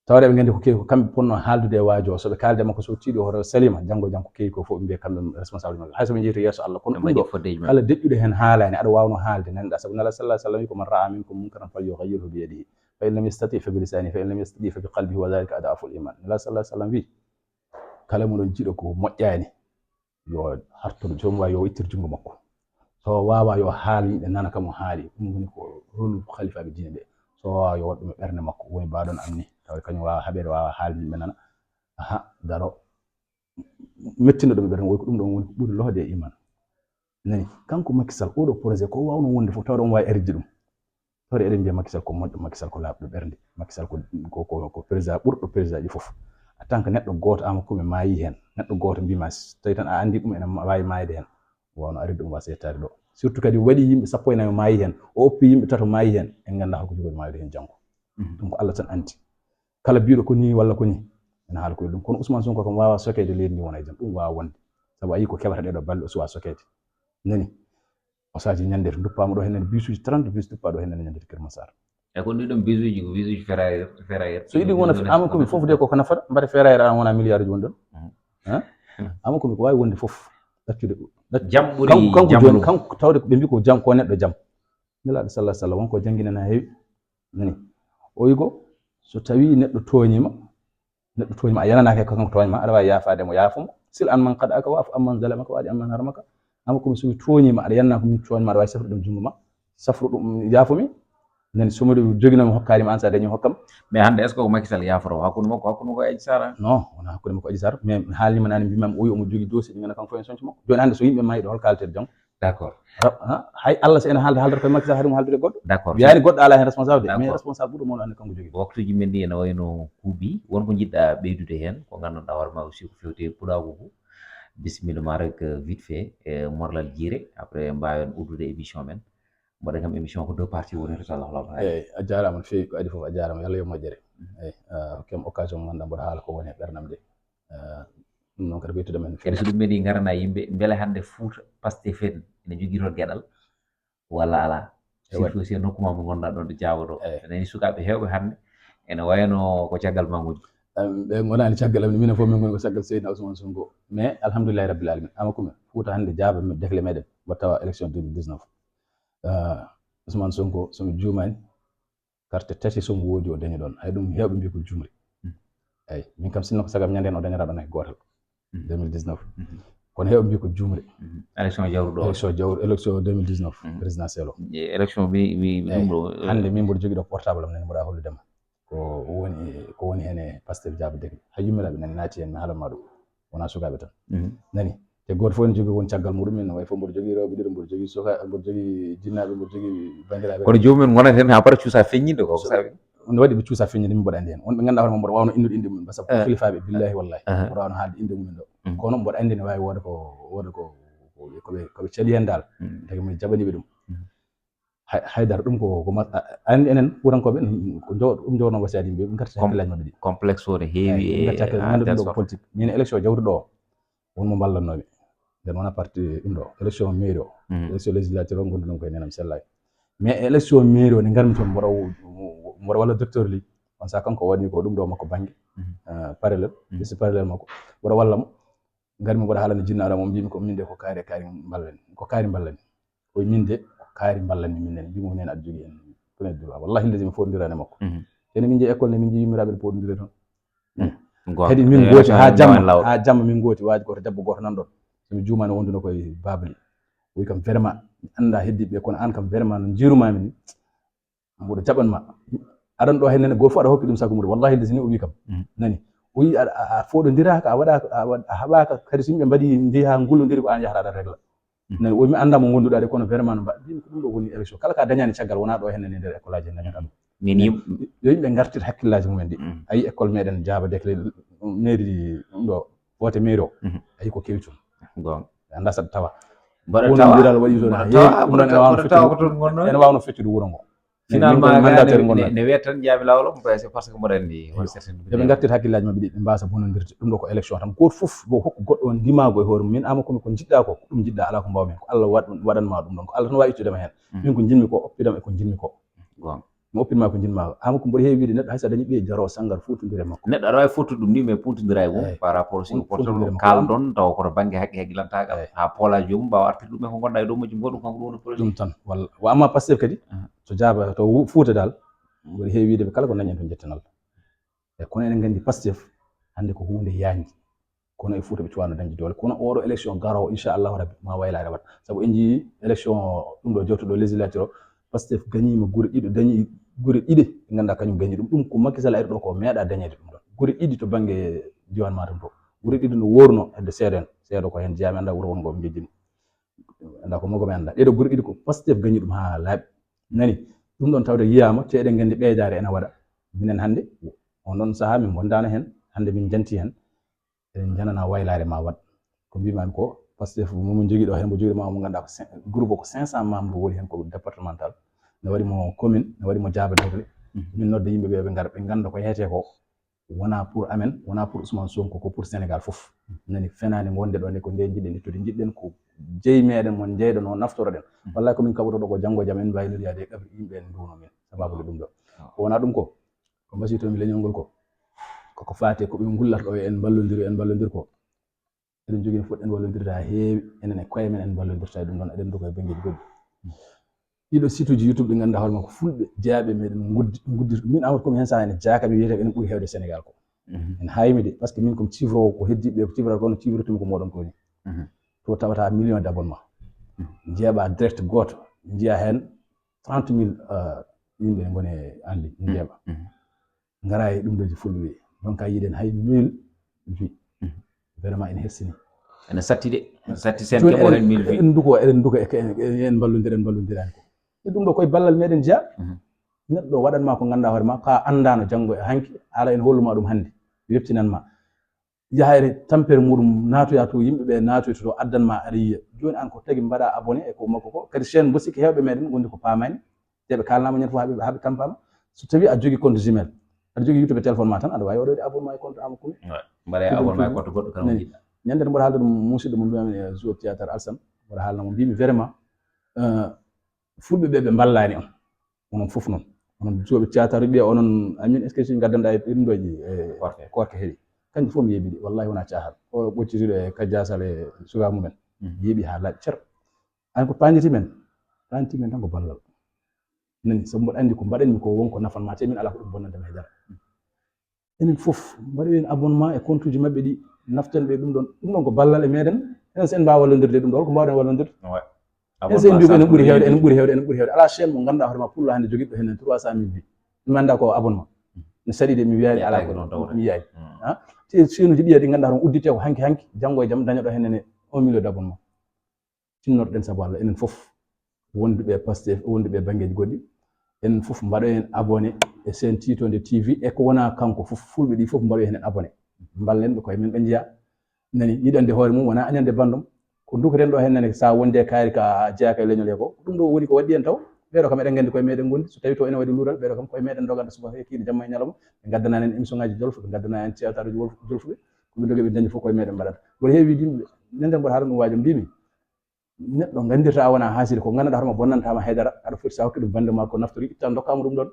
Tawde eɓe nganndi ko kewi ko kamɓe ponno haaldude e waajo o, so ɓe kaalde makko so tiiɗi hoto salima janngo jam ko kewi ko fof ɓe mbiya kamɓe responsable maɓɓe hay so ɓe jeyi to yeeso Allah kono ɗum ɗo kala deƴƴuɗo heen haalani aɗa wawno haalde nanɗa sabu nala sallah sallam wi ko man ra'a minkum munkaran fal yughayyirhu bi yadihi fa in lam yastati fa bi lisani fa in lam yastati fa bi qalbihi wa dhalika ad'aful iman. Nala sallah sallam wi kala mo ɗon jiɗo ko moƴƴani yo hartoɗo joom wawi yo ittir junngo makko. So wawa yo haal yimɓe nana kamo haali ɗum woni ko rolu khalifaɓe diine ɓe. So wawa yo waɗ ɗum e ɓernde makko woni baɗon am ni tawa kañum wawa haɓede wawa haal yimɓe nana. Aha, daro mettino ɗum e ɓernde woni ko ɗum ɗon woni ko ɓuri lohde e iman. Nani, kanko Macky Sall oɗo projet ko wawno wonde fof tawde omo wawi aride ɗum. Tawde eɗen mbiya Macky Sall ko moƴƴo, Macky Sall ko laaɓɗo ɓernde, Macky Sall ko ko ko ko président ɓurɗo président ji fof. En tant que neɗɗo goto ama kume maayi hen, neɗɗo goto mbima tawi tan a andi ɗum ene wawi mayde hen. Wawno aride ɗum wasa yettade ɗo. Surtout kadi waɗi yimɓe sappo e nayo maayi hen, o oppi yimɓe tato maayi hen, en ganda hoko jogori mayde hen janggo. Ɗum ko Allah tan andi. Kala biɗo ko ni walla ko ni ene haala ko ɗum kono Ousmane Sonko kam wawa sokede leydi ndi wona e jam ɗum wawa wonde. Sabu a yi ko keɓata ɗeɗo balɗe o suwa sokede. Nani, o saaji ñande to duppama ɗo henen bisuji trente bis duppa ɗo henen ñande to Kër Massar. E ko ɗiɗon bisuji ko bisuji ferrailleur ferrailleur so yiɗi wona ama komi fof de koko nafata mbaɗa ferrailleur an wona milliard ji woni ɗon. Ama komi ko wawi wonde fof ɗaccude. Jam ɓuri kanko kanko joni kanko tawde ɓe mbi ko jam ko neɗɗo jam. Nelaɗo sallah sallam wonko jangguinana heewi. Nani, o wi ko so tawi neɗɗo tooñima neɗɗo tooñima a yananaka ko kanko tooñma aɗa wawi yafade mo yaafo mo. Sil an man qad aka wafu amman zalamaka waɗi amman haramaka. Ama komi somi tooñima aɗa yanana ko min tooñma aɗa wawi safrude ɗum junngo ma safru ɗum yaafo mi. Nden so miɗo joginoo mi hokkaali ma an, so a dañi hokkam. Mais hannde est ce que ko Macky Sall yaforo hakkunde makko hakkunde makko e Adji Sarr? Non, wona hakkunde makko Adji Sarr, mais mi haalnima naane mbimami o wi omo jogi dossier ɗi ngana kanko fof en soñco makko. Joni hannde so yimɓe mayi ɗo hol kaalten jom? D'accord. Hay Allah so ene haalda haaldata koye Macky Sall haɗum haaldude goɗɗo. D'accord. Wiyani goɗɗo ala hen responsable de, mais responsable ɓuuri mawɗo hannde kanko jogi. Waktuji men ɗi ene wayno kuubi, won ko jiɗɗa ɓeydude hen ko ganduɗa hoore ma aussi ko fewte puɗagu ngu? Bisimilla ma rek vite fait e morlal jiire, après mbawen uddude émission men. Mbaɗen kam émission ko deux parties woni to Allah holam. Eyyi, a jarama no fewi ko adi foof, a jarama, yo Allah yo moƴƴere. Eyyi, hokkam occasion mo ganduɗa mboɗo haala ko woni e ɓerdam de. Ɗum noon kadi wettude men. Kadi so ɗum meni garana yimɓe beele hannde Fouta Pastef en ene jogui toon geɗal walla ala? Surtout si e nokku ma mo gonɗa ɗon ɗo Diaba ɗo, ene nani sukaɓe hewɓe hannde ene wayno ko caggal ma ngoni. Ɓe gonani caggal am, minen fof min goni ko caggal Seydina Ousmane Sonko. Mais alhamdulillahi rabbil alamin, ama kumi Fouta hannde Diaba déclé meɗen mbo tawa élection deux mille dix-neuf. Ousmane Sonko somi juumani carte tati somo woodi o dañi ɗon. Hay ɗum hewɓe mbi ko jumri. Eyyi, min kam sinno ko sagam ñande hen o dañata ɗon hay gotal. Deux mille dix-neuf. Kono hewɓe mbi ko jumri. Élection jawruɗo o. Élection jawru élection deux mille dix-neuf présidentiel o. Élection mi mi ɗum ɗo. Hannde min mboɗo jogui ɗo portable am nani mboɗa holludema ko woni ko woni hen e Pastef Diaba déclé. Hay yummiraɓe nani naati hen mi haalanma ɗum. Wona sukaɓe tan. Nani? Te goto fof ene jogui won caggal muɗum en, no wayi fof mboɗo jogui rewɓe ɗiɗo, mboɗo jogui suka mboɗo jogui jinnaɓe, mboɗo jogui bandiraɓe. Kono jomum en gonata hen ha para cuusa feññinde ko ko sabi? No waɗi ɓe cuusa feññinde min mboɗo andi hen wonɓe ganduɗa hoore mum mboɗo wawno innude inde mumen ba sabu ko kilifaɓe billahi wallahi mboɗo wawno haalde inde mumen ɗo. Kono mboɗo andi ne wawi wooda ko wooda ko koɓe koɓe cali hen dal. Tagi min jaɓaniɓe ɗum. Haydara ɗum ko ko andi enen fuutankoɓe ko jowo ɗum jowono wasiyaji yimɓe ɓe garti hakkillaji mabɓe ɗi. Complexe o ne heewi e garti hakkille nande ɗum ɗo ko politique. Min élection jawtuɗo o wonmo mballannomi. Nden wona parti ɗum ɗo élection mairie o élection législature o gonduɗon koye nenam sellaki. Mais élection mairie o ne garmi toon mboɗo mboɗo walla docteur li on sa kanko waɗi ko ɗum ɗo makko banggue parallel ɓesi parallel makko mboɗo wallamo. Ngarmi mboɗo haalana jinnaɗo mo mbimi ko min de ko kaari kaari mballani ko kaari mballani. O wi min de ko kaari mballani min nani mbimo minen aɗa jogui hen premier droit wallahi lesi mi foɗodirani makko. Tene min jeeyi école ne min jeeyi yummiraɓe ɗo poɗodire toon. Kadi min gooti ha jamma ha jamma min gooti waji goto debbo goto nan ɗon. Somi juumani wonduno koye babli o wi kam vraiment mi anda heddiɓe kono an kam vraiment no jirumami ni. Mboɗo jaɓan ma aɗan ɗo hennene goto fof aɗa hokki ɗum sago muɗum wallahi lesi ni o wi kam. Nani o wi a foɗodiraka a waɗaka a haɓaka kadi so yimɓe mbaɗi jeeyi ha gullodiri ko an yahata aɗa régla. Nani o wi mi anda mo gonduɗa de kono vraiment no mbaɗa mbimi ko ɗum ɗo woni élection kala ka dañani caggal wona ɗo hennene nder école aji en dañata ɗum. Min yim yo yimɓe gartir hakkillaji mumen ɗi. Ayi école meɗen Diaba déclé mairie ɗum ɗo vote mairie o. Ayi ko kewi toon. Gonga. Ɓe anda saɗa tawa. Mboɗo tawa mboɗo tawa mboɗo tawa ko toon gonno ene wawno feccude wuuro ngo. Finalement gande nde wiyata tan jaabi lawol o c'est parce que mboɗo andi won certaine eɓe gartir hakkillaji mabɓe ɗi ɓe mbasa bonondirde ɗum ɗo ko élection tan goto foof mo hokku goɗɗo on ndimago e hoore mum min ama komi ko jiɗɗa ko ko ɗum jiɗɗa ala ko mbawmi hen ko Allah waɗanma ɗum ɗon ko Allah tan wawi ittudema hen. Min ko jinmi ko oppidam e ko jinmi ko. Gonga. Mi oppinma ko jinma ama ko mboɗo heewi wiide neɗɗo hayso a dañi ɓiye jaro sangar fotodire makko. Neɗɗo aɗa wawi fottude ɗum ni mais fotodira e mum par rapport si ko portable kalɗon tawa koto banggue haqqe haqqilantagal ha poola jomum mbawa artirde ɗum e ko gonɗa e dow majjum mboɗum kanko ɗum woni projet ɗum tan walla wa amma Pastef kadi so jaaba to Fouta dal mboɗo heewi wiide ɓe kala ko dañen to jettanal. E kono eɗen gandi Pastef hande ko hunde yañde. Kono e Fouta ɓe cuwano dañde doole kono oɗo élection garowo inchallahu rabbi ma waylare waɗa saabu en jii élection ɗum ɗo jewtoɗo législature o Pastef gañima gure ɗiɗo dañi gure ɗiɗi ɓe ganduɗa kañum gañi ɗum ɗum ko Macky Sall ari ɗo ko meeɗa dañede ɗum ɗon gure ɗiɗi to banggue diwan Matam to gure ɗiɗi no worno hedde seeɗa en seeɗa ko hen jeeyami anda wuuro wongo ɓe jejjini anda ko mogo mi anda ɗeɗo gure ɗiɗi ko Pastef gañi ɗum ha laaɓi nani ɗum ɗon tawde yiyama te eɗen gandi ɓeydare ene waɗa minen hande on ɗon saaha min gondano hen hande min janti hen eɗen janana waylaare ma waɗ ko mbimami ko Pastef momon jogui ɗo hen mo jogui ma mo ganduɗa ko groupe ko cinq cent membre woni hen ko départemental ne waɗi mo commune ne waɗi mo jaaba degle min nodda yimɓeɓe ɓe gara ɓe ganda ko yeete ko wona pour amen wona pour Ousmane Sonko ko pour Sénégal foof nani fenani gonde ɗo nde ko nde jiɗɗen ittude jiɗɗen ko jeeyi meɗen mon jeyɗon o naftoroɗen wallay komin kaɓotoɗo ko janggo jam en mbawi noddiyade e qabri yimɓe en duwno min sababude ɗum ɗo ko wona ɗum ko ko mbasiytomi leñol ngol ko koko faate ko ɓe ngullata ɗo en mballodiri en mballodir ko eɗen jogui no foti en wallodirde ha heewi enen e koye men en mballodirta e ɗum ɗon eɗen dogo e banggueji goɗɗi ɗiɗo site uji youtube ɗi ganduɗa hoore makko fulɓe jeeyaɓe meɗen guddi guddirta min Amadou Komi hen saaha ene jeeyaka mi wiyata enen ɓuuri hewde Sénégal ko en haymi de par ce que min komi cifrowo ko heddiɓe ko cifrata kono cifrotumi ko moɗon koni to tawata million d' abonnement jeeɓa direct goto jiiya hen trente mille Yimɓe ne ngoni e anli njeeɓa. Ngara e ɗum ɗoji fulɓe wi donc a yiɗen hay mille vues. Vraiment ene hersini. Ene satti de. Satti sen keɓo hen mille vues. Eɗen duko eɗen duka en mballodira en mballodiraani ko e ɗum ɗo koye ballal meɗen jeya. Neɗɗo waɗanma ko ganduɗa hoore ma ka andano janngo e hanki ala ene holluma ɗum hannde webtinanma yaha e tampere muɗum natoya to yimɓe ɓe natoyta to addanma aɗa yiya. Joni an ko tagi mbaɗa abonné e ko makko ko kadi chaine mbo sikki hewɓe meɗen gondi ko pamani te ɓe kalnama ñande fof haɓe haɓe tampama. So tawi aɗa jogui compte gmail aɗa jogui youtube e téléphone ma tan aɗa wawi waɗoyde abonnement e compte ama kumi. Mbaɗa abonnement e compte goɗɗo kala mo jiɗɗa. Ñande mbaɗa haalde ɗum musidɗo mum mbiyami e joueur théâtre alsan mbaɗa haalnamo mbimi vraiment fulɓe ɓe ɓe mballani on. Onon fof noon onon joueur théâtre ɓiya onon amin est ce que si gaddanɗa e ɗinɗoji e korka heewi. Kanƴe fof mi yeeɓiɗi wallahi wona cahal o ɓoccitiɗo e kajjasal e suga mumen yeeɓi ha laaɓi cer. An ko pañiti men pañiti men tan ko ballal. Nani sabu mboɗo anndi ko mbaɗanmi ko won ko nafan ma te min ala ko ɗum bonnande mi haydara. Enen fof mbaɗoyen abonnement e compte uji maɓɓe ɗi naftan ɓe ɗum ɗon ɗum ɗon ko ballal e meɗen. Enen so en mbawa wallodirde ɗum ɗo ko mbawɗen wallodirde. En so en mbi ko enen ɓuuri hewde enen ɓuuri hewde enen ɓuuri hewde ala chaine mo ganduɗa hoore ma pour la hande joguiɗo henen trois cent mille bi mi anda ko abonnement. Mi saɗi de mi wiyani ala ko mi yiyani. Te chaine uji ɗiya ɗi ganduɗa hoore ma uddite ko hanki hanki janggo e jaam dañoɗo henene un million d' abonnement. Tinnorɗen sabu Allah enen fof wonduɓe e Pastef wonduɓe e banngeeji goɗɗi. Enen fof mbaɗoyen abonné e chaine titonde TV e ko wona kanko fof fulɓe ɗi fof mbaɗoyen heen abonné. Mballen ɓe koye men ɓe njiya nani yiɗande hoore mum wona añande bandum. Ko dukoten ɗo heen nane sa wonde kaari ka jeyaka e leñol he ko ɗum ɗo woni ko waɗɗi en taw. Ɓeɗo kam eɗen nganndi koye meɗen gondi so tawi to ene waɗi luural ɓeɗo kam koye meɗen doganta subaka e kiiɗe jamma e ñalawma. Ɓe ngaddana en émission ngaji jolfo ɓe ngaddana en théâtre uji jolfuɓe. Ko ɓe dogi ɓe dañi fof koye meɗen mbaɗata mboɗo heewi wiide yimɓe nenden mboɗo haala ɗum waajo mbimi. Neɗɗo nganndirta a wona haasiri ko ngannduɗa hoto ma bonnantama haydara aɗa foti sa hokki ɗum bande ma ko naftori itta dokkama ɗum ɗon.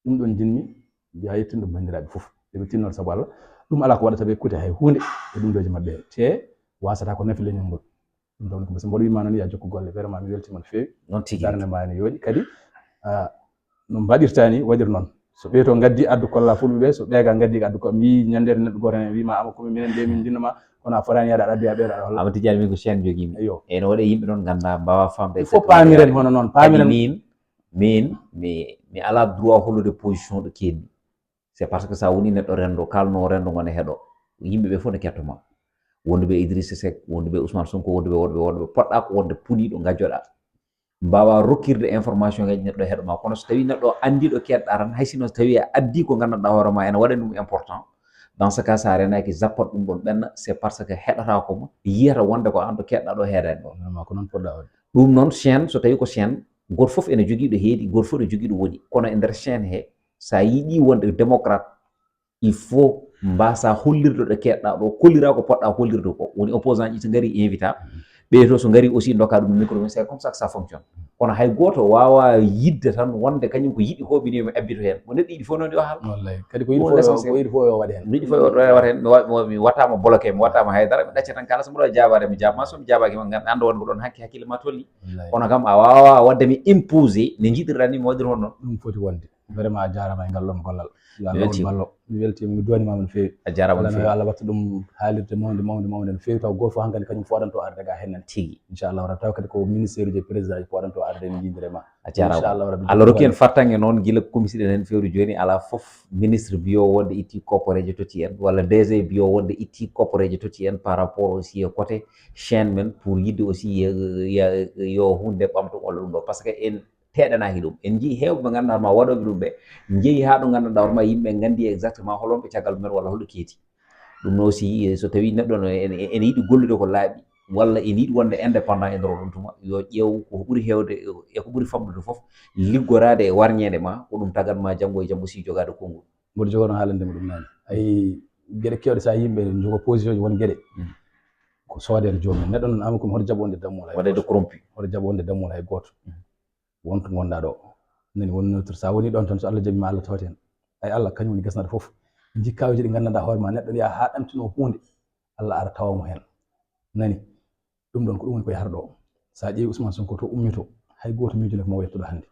Ɗum ɗon jinmi ya yettin ɗum banndiraaɓe fof eɓe tinnor sabu Allah. Ɗum ala ko waɗata ɓe kuuti hay hunde e ɗum ɗoji maɓɓe te wasata ko nafi leñol ngol. Ɗum ɗon ko mboɗo wima noon ya jokku golle vraiment mi weltima no feewi. Noon tigi darnde ma ne yooɗi kadi. No mbaɗirta ni waɗir noon so ɓee to ngaddi addu kolla fulɓe ɓe so ɓeega ngaddi addu ko mi yii ñande neɗɗo gooto heen wiima ama kumi minen de min jinnoma kono a fotaani yaade aɗa addoya ɓeeɗo aɗa holla. Ama tijani min ko chaine jogiimi eyo ene waɗa yimɓe noon ngannda mbawa famde il faut paamiren hono noon paamiren min min mi mi ala droit hollude position ɗo keedmi. C'est parce que sa woni neɗɗo renndo kalno renndo ngo ne heɗo yimɓe ɓe fof ne kettoma. Wonduɓe Idrissa Seck wonduɓe Ousmane Sonko wonduɓe wonɓe wonɓe poɗɗa ko wonde puɗiɗo gajjoɗa. Mbawa rokkirde information ngaji neɗɗo heɗo ma kono so tawi neɗɗo anndi ɗo keɗɗa tan hay sinno so tawi a addi ko gandanɗa hoore ma ene waɗani ɗum important. Dans ce cas sa renaki zappat ɗum ɗon ɓenna c'est parce que heɗata ko mo yiyata wonde ko an ɗo keɗɗa ɗo heedani ɗo. Ko noon poɗɗa waɗde. Ɗum noon chaine so tawi ko chaine goto foof ene jogui ɗo heedi goto foof ene jogui ɗo woɗi kono e nder chaine he sa yiiɗi wonde démocrate il faut mbasa hollirde ɗo keɗɗa ɗo kollira ko poɗɗa hollirde ko woni opposant ji so gari invita ɓe to so gari aussi dokka ɗum micro mais c'est comme ça que ça fonctionne. Kono hay goto wawa yidde tan wonde kañum ko yiɗi ko ɓini mo abbito hen mo neɗɗo yiɗi fof noon yo haal. Wallay kadi ko yiɗi fof ko yiɗi fof yo waɗe hen yiɗi fof yo waɗe hen mi wattama bloqué mi wattama haydara mi ɗacca tan kala so mboɗo jabade mi jabma somi jabaki ma anda wonde ko ɗon hakke hakkille ma tolni. Kono kam a wawa wadde mi imposé ne jiɗirɗa ni mi waɗir hono ɗum foti wonde. Vraiment a jarama e ngal ɗon gollal. Yo Allah on ballo mi weltima mi duwanimama no fewi. A jarama no fewi. Allah watta ɗum haalirde mawde mawde mawde no fewi taw goto fof hankadi kañum fodanto arde ga hen nan tigi inchallahu rabbi taw kadi ko ministère uji e président ji fodanto arde en jindire ma. A jarama inchallahu rabbi. Allah rokki en fartange noon guila komisiɗen hen fewde joni ala foof ministre biyo wonde itti kopporeje totti en walla DG biyo wonde itti kopporeje totti en par rapport aussi e côté chaine men pour yidde aussi yo hunde ɓamto walla ɗum ɗo par ce que en teɗanaki ɗum en jii hewɓe ɓe ganduɗa ma waɗoɓe ɗum ɓe jeeyi ha ɗo ganduɗa hoorema yimɓe gandi exactement holonɓe caggal mumen walla holɗo keeti. Ɗum no aussi so tawi neɗɗo no ene yiɗi gollude ko laaɓi walla ene yiɗi wonde indépendant e nder oɗon tuma yo ƴeew ko ɓuri hewde e ko ɓuri famɗude foof liggorade e warñede ma ko ɗum tagatma janggo e jam aussi jogade konngol. Mboɗo jogano haalande mo ɗum nani ay gueɗe kewɗe sa yimɓe jogo position ji won gueɗe ko soodede joomum neɗɗo noon ama komi hoto jaɓo wonde dammol hay waɗede corrompu hoto jaɓo wonde dammol hay goto. Wonto gonɗa ɗo nani woni neutre sa woni ɗon tan so Allah jaɓima Allah tawat hen. Ay Allah kañum woni gasnata foof jikkaji ɗi gandanɗa hoore ma neɗɗo ne yaha ha ɗamtino hunde Allah ara tawamo hen. Nani ɗum ɗon ko ɗum woni ko yahata ɗo. Sa ƴeewi Ousmane Sonko to ummito hay goto miijude ko mo yettuɗo hannde.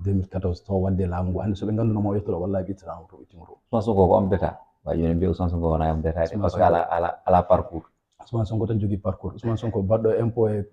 deux mille quatorze to wadde laamu ngu hannde so ɓe ngannduno mo yettuɗo wallahi ɓe ittanama to ɓe timmoto. Ousmane Sonko ko homme d'état wa joni mbiya Ousmane Sonko wona homme d'état de parce que ala ala ala parcours. Ousmane Sonko tan jogii parcours. Ousmane Sonko baɗɗo impôt e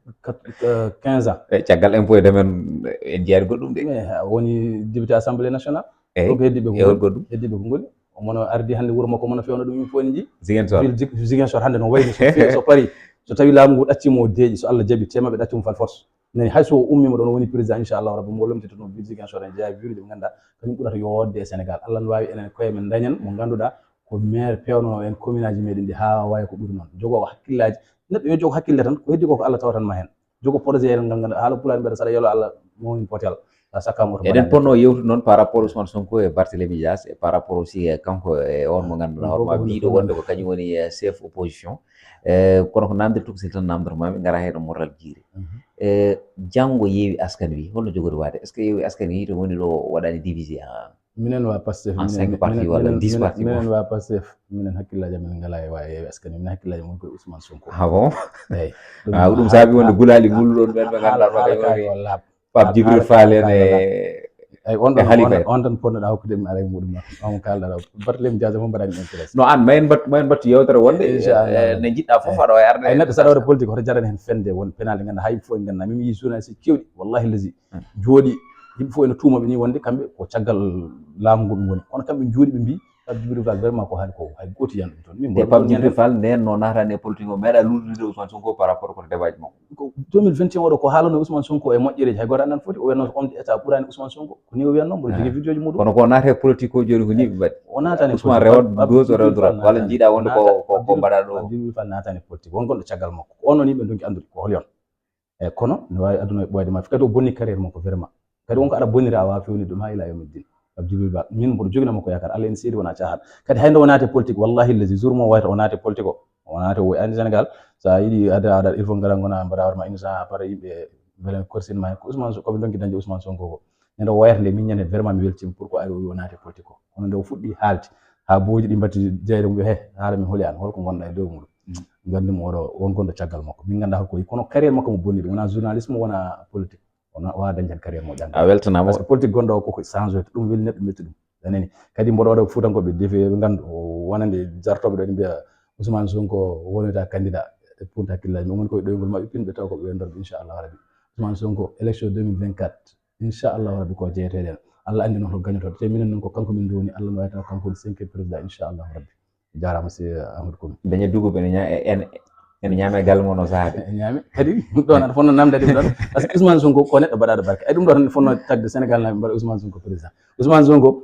quinze ans. E caggal impôt e domaine, en jeyaani goɗɗum de. Mais woni député assemblée nationale. Eyi. Donc heddiiɓe ko Ewol ngoni goɗɗum. Heddiiɓe ko ngoni. Omono ardi hannde wuro makko, mono fewno ɗum, min fof en njii. Ziguinchor. Ville Zig- Ziguinchor hannde no wayni so fi- so parii. So tawi laamu ngu ɗacciima o deeƴi, so Allah jaɓi, teema ɓe ɗacciima fal force. Nani hay so o ummiima ɗoon o woni président, inchallahu rabbi mo lomtito ɗum ville Ziguinchor en jeyaa ville uji ɓe ngannduɗaa kañum ɓurata yo woodde e Sénégal. Allah no waawi enen koye men dañen mo ngannduɗaa ko maire peewnoowo en commune aji meɗen ɗi haa wayi ko ɓuri noon. Jogoowo hakkillaaji, neɗɗo yo jogo hakkille tan, ko heddi ko ko Allah tawatan ma heen. Jogo projet en ngal ngannduɗaa haala pulaar mbiɗa saɗa yelo Allah mo woni potel. A sakkaama oto Eɗen ponno yewtude noon par rapport Ousmane Sonko e Barthélémy Dias, e par rapport aussi e kanko e on mo ngannduɗaa hoorema biiɗo wonde ko kañum woni eh, chef opposition. Eh, kono ko namdirtu ko si tan namdormaami ngara heen e moral jiiri. Eh, janngo yeewi askan wi holno jogori waade? Est ce que yeewi askan wi to woni ɗo waɗani divisé ha Minen waa Pastef En cinq partis walla dix partis minen waa Pastef minen hakkillaaji amen ngalaa e waa yeewi askan wi. Minen hakkillaaji mon koye Ousmane Sonko. Ah bon? Eyi. Ah, ɗum saabi wonde gulaali ngulluɗon ɓen ɓe ngannduɗaa Haala ɓe kaari o laaɓ. Pape Djibril Fall en e Eyi, on e ɗon Khalifa on- en. On tan ponnoɗaa hokkude mi ara e muɗum makko. On kalɗa ɗo Barthélémy Dias mo mbaɗani intéresse. No an ma en mbattu ma en mbattu yewtere wonde Inchallah. eh, ne jiɗɗa fof aɗa wawi arde. Ay neɗɗo saɗa waɗa politique hoto jarani heen fende won penaali ngannduɗaa hay fof en ngannduɗaa min mi yii journaliste kewɗi wallahi lesi jooɗi yimɓe fof ene tuuma ɓe ni wonde kamɓe ko caggal laamu ngu ɗum woni kono kamɓe jooɗi ɓe mbi Pape Djibril Fall vraiment ko haali ko hay goto yan ɗum toon min Te Pape Djibril Fall nden no natani e politique o meeɗa lullude Ousmane Sonko par rapport ko débat ji makko. Ko deux mille vingt et un oɗo ko haalano Ousmane Sonko e moƴƴereji hay goto annan foti o wiyatno ko homme d'État ɓurani Ousmane Sonko ko ni o wiyatno mboɗo jogii vidéo ji muɗum. Kono ko naate politique o joni ko ni ɓe mbaɗi. O naatani Ousmane rewat gauche o rewat droite walla jiiɗa wonde ko ko ko mbaɗa ɗo. Pape Djibril Fall naatani politique won gonɗo caggal makko ko on non yimɓe donki andude ko hol yon. Eyyi kono no wawi aduna e ɓooyde ma kadi o bonni carrière makko vraiment kadi wonko aɗa bonnira a wawa fewnide ɗum ha ila yawmi ddin. Pape Djibril Ba min mboɗo joginama ko yakar Allah ene seedi wona caahan kadi hay nde o naate politique wallahi lesi jour mo wayata o naate politique o o naate o andi Sénégal sa yiɗi ada ada il faut ngara gona mbaɗa hoore ma innocent à part yimɓe beele korsin ma ko Ousmane koɓe donki dañde Ousmane Sonko ko nde o wayata nde min ñande vraiment mi weltima pour ko ari o wi o naate politique o kono nde o fuɗɗi haalti ha booji ɗi mbatti jeyre mum he haala min holi an holko gonɗa e dow muɗum gandi mo oɗo won gonɗo caggal makko min ganda holko kono carrière makko mo bonni ɗum wona journalisme wona politique wona wawa dañde hen carrière mo ƴanta A weltanama. Parce que politique gonɗo o koko change ɗum weli neɗɗo metti ɗum anani kadi mboɗo waɗa fuutankoɓe defi ɓe gandu wonande jartoɓe ɗo ɗi mbiya Ousmane Sonko wonata candidat e punta hakkillaji mum woni koye ɗoygol maɓɓe pinɓe taw koɓe wendorɓe inchallahu rabbi Ousmane Sonko élection deux mille vingt-quatre inchallahu rabbi ko jeeyeteɗen Allah andi noon hol gañotoɗo te minen noon ko kanko min downi Allah no wawi taw kanko woni cinquième président inchallahu rabbi jarama si Amadou Komi Beñe dugub ene ña- e- en ene ñaame e galle mon o saaha de. ñaami kadi ɗon aɗa fonno namdade mi ɗon parce que Ousmane Sonko ko neɗɗo baɗaɗo barke ay ɗum ɗo tan fonno tagde Sénégal naɓe mbaɗa Ousmane Sonko président Ousmane Sonko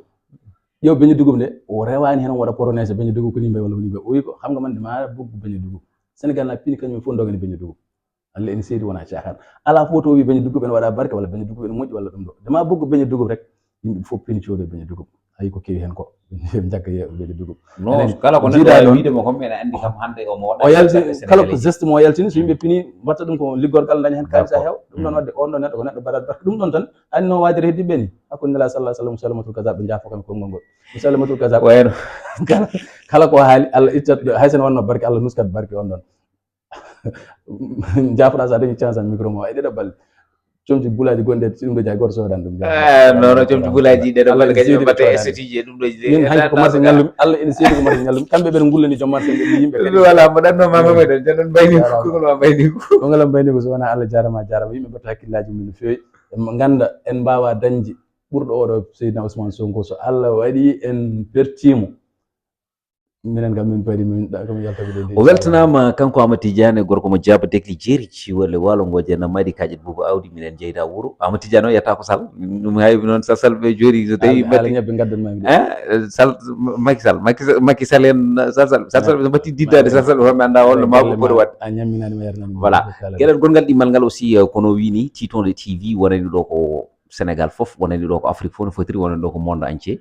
ƴeew beñe dugub nde o rewani hen o waɗa prononcé beñe dugub ko nimbe walla ko nimbe o wi ko xam nga man dama bugg beñe dugub Sénégal na pini kañum fof dogani beñe dugub Allah ene seedi wona caahan ala fof to wi beñe dugub ene waɗa barke walla beñe dugub ene moƴƴi walla ɗum ɗo dama bugg beñe dugub rek yimɓe fof pini coodo beñe dugub ayi ko kewi hen ko jagga yeeɓe beñe dugub Non, kala ko neɗɗo wawi wiide mo comme ene andi kam hande omo waɗa o yalti kala ko geste mo o yaltini so yimɓe pini mbatta ɗum ko liggorgal daña hen kalis a heew ɗum ɗon wadde on ɗo neɗɗo ko neɗɗo baɗat barke ɗum ɗon tan anni no waajata heddiɓe ni hakkude nela sallah sallam salamatul kasab ɓe jaafo kam e konngol ngol salamatul kasab wayno kala ko haali allah ittat hay sen wonno barke allah nuskat barke on ɗon jafoɗa sa dañi chance an micro mo e ɗeɗo balle comci bulaji gonɗe si ɗum ɗo jaay goto sodan ɗum non non comci bulaji ɗeɗo balle kañum mbatte esthétique e ɗum ɗo min hay ko marché ñallumi allah ene seedi ko marché ñallumi kamɓe ɓeɗe gullani joom marché ɓe yimɓe kadi voilà mbaɗatno mama koy ɗon joɗon mbayni ko kongol ma mbayni ko kongol am mbayni ko so wona allah jarama jarama yimɓe mbatta hakkillaji mum no fewi ganda en mbawa dañde ɓurɗo oɗo seydina ousmane sonko so allah waɗi en pertimo minen kam min paydi min ɗa kam yaltaɓe ɗo o weltanama kanko ama tidiane gorko mo jaaba dekli jeeri ciwole walo ngo jeena madi kaƴet buba awdi minen jeyda wuuro ama tidiane o yetta ko sal ɗum hay noon sasal ɓe jooɗi so tawi mbaɗi ñebbe gaddanmami sal makisal makisal en sasal sasal ɓe mbatti diddade sasal ɓe hoɓe anda holno mako foti wadde a ñamminanima yarnanima voilà gueɗal gongal ɗimmal ngal aussi kono wini titonde tv wonani ɗo ko Sénégal fof wonani ɗo ko Afrique fof no fotiri wonani ɗo ko monde entier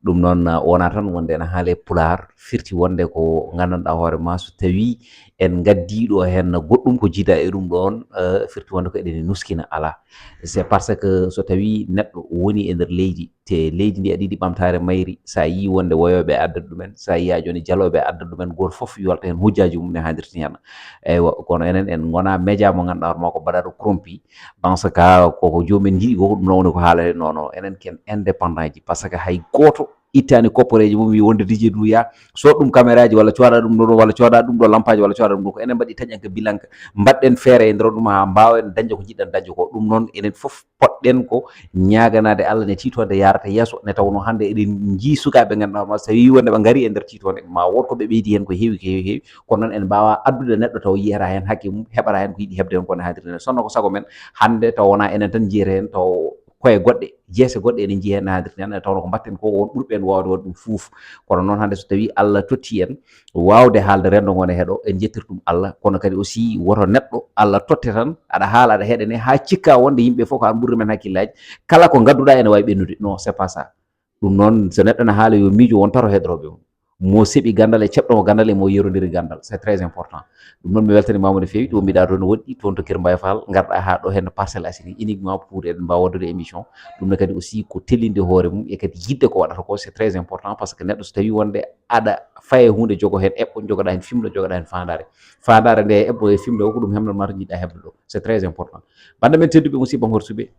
ɗum noon wona tan wonde ene haale pulaar firti wonde ko gandanɗa hoore ma so tawi en gaddi ɗo hen goɗɗum ko jiida e ɗum ɗon firti wonde ko eɗen nuskina ala c'est parce que so tawi neɗɗo woni e nder leydi te leydi ndi aɗa yiɗi ɓamtare mayri sa yi wonde woyoɓe addat ɗumen sa yiya joni dialoɓe addat ɗumen goto foof yolta hen hujjaji mum ne hadirti hen eywa kono enen en gona média mo ganduɗa hoore ma ko baɗaɗo corrompi dans ce cas koko jomumen jiiɗi koko ɗum nawni ko haalate non non enen ken indépendant ji par ce que hay goto ittaani kopporeeji mum, wi wonde D J Duya, sood ɗum caméraji, walla cooda ɗum ɗo, walla cooda ɗum ɗo lampaji, walla cooda ɗum ɗo. Ko enen mbaɗi taƴanka bilanka, mbaɗɗen feere e nder ɗum haa mbaawen dañde ko njiɗɗen dañde ko. Ɗum noon, enen fof poɗɗen ko ñaaganaade Allah ne tiitoonde yaarata yeeso, ne tawnoo hannde eɗen njii sukaaɓe ɓe ngannduɗaa ma, so tawii wonde ɓe ngarii e nder tiitoonde, ma wood ko ɓe ɓeydi heen ko heewi, ko heewi, heewi. Kono noon en mbaawaa addude neɗɗo taw yiyata heen hakke mum, heɓata heen ko yiɗi heɓde heen ko no haanirta nii. Sinno ko sago men, hannde taw wonaa enen tan njiyata heen, taw koye goɗɗe, jeese goɗɗe enen njiya heen no haanirta nii, ene tawnoo ko mbaɗten ko won ɓurɓe en waawde waɗde ɗum fuuf. Kono noon hannde so tawii Allah tottii en waawde haalde renndo ngo ne heɗoo, en njettir ɗum Allah. Kono kadi aussi woto neɗɗo Allah totte tan, aɗa haala, aɗa heɗa ne, haa cikka wonde yimɓe fof ko aan ɓurri men hakkillaaji, kala ko ngadduɗaa ene waawi ɓennude. Non, c'est pas ça. Ɗum noon, so neɗɗo ne haala, yo miijo won tato heɗorooɓe mum. Mo seɓi ganndal e ceɓɗo mo ganndal e mo yerondiri ganndal, c'est très important. Ɗum noon, mi weltaniima mo no feewi, to mbiɗa toon woɗɗi, toon to Kër Mbaye Fall, ngarɗa haa ɗo heen Parcelles Assainies, uniquement pour eɗen mbaawa waɗdude émission. Ɗum ne kadi aussi ko tellinde hoore mum e kadi yiɗde ko waɗata ko, c'est très important, parce que neɗɗo so tawii wonde aɗa faye huunde, jogo heen eɓɓo, jogoɗaa heen fimde, jogoɗaa heen faandaare. Faandaare nde e eɓɓo e fimde o, ko ɗum hemnanmaa to njiɗɗaa heɓde ɗo. C'est très important. Bannde men tedduɓe, musidɓe, horsuɓe,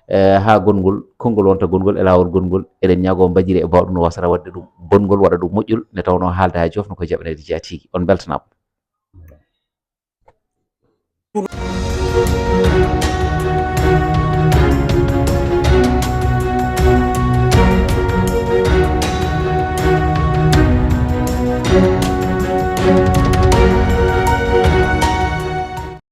eh, haa gonngol, konngol wonta gonngol e laawol gonngol. Eɗen ñaagoo mbajire e baawɗum no wasata waɗde ɗum bonngol, waɗa ɗum moƴƴol, nde tawnoo haalde haa joofna ko jaɓaneede jaatigi. On mbeltanaama.